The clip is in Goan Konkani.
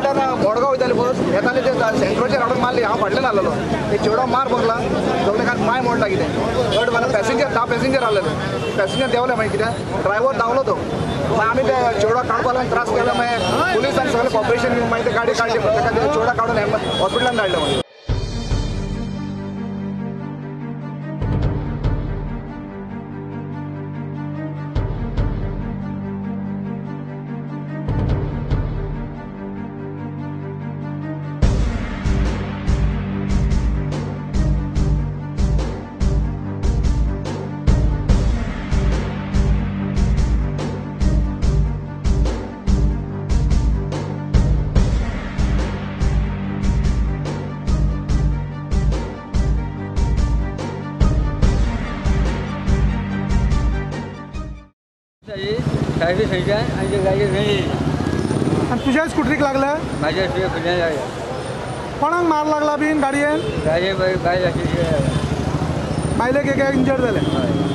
फाटल्यान मडगांव वयताली बस येताली ते सेंट्रोचेर हाडून मारली. हांव फाटल्यान आसलेलो ते चेडो मार भरला सगळे कारण पांय मोडला कितें चड जाल्यार पॅसेंजर 10 पॅसेंजर आसलेले पॅसेंजर देंवले मागीर कितें ड्रायव्हर धांवलो तो मागीर आमी ते चेडो काडपाक लागून त्रास केले मागीर पुलिसान सगळें कॉपरेशन घेवन मागीर ते गाडी काडली ताका चेडो काडून हॉस्पिटलान धाडले मागीर. सायडी थंयच्यान आनी गाडी थंय. आनी तुज्या स्कुटरीक लागले? म्हाज्या फुडल्यान लागले. कोणाक मार लागला बीन गाडयेन? गाडये बायल आशिल्ली. बायलेक एक इंजर्ड जालें.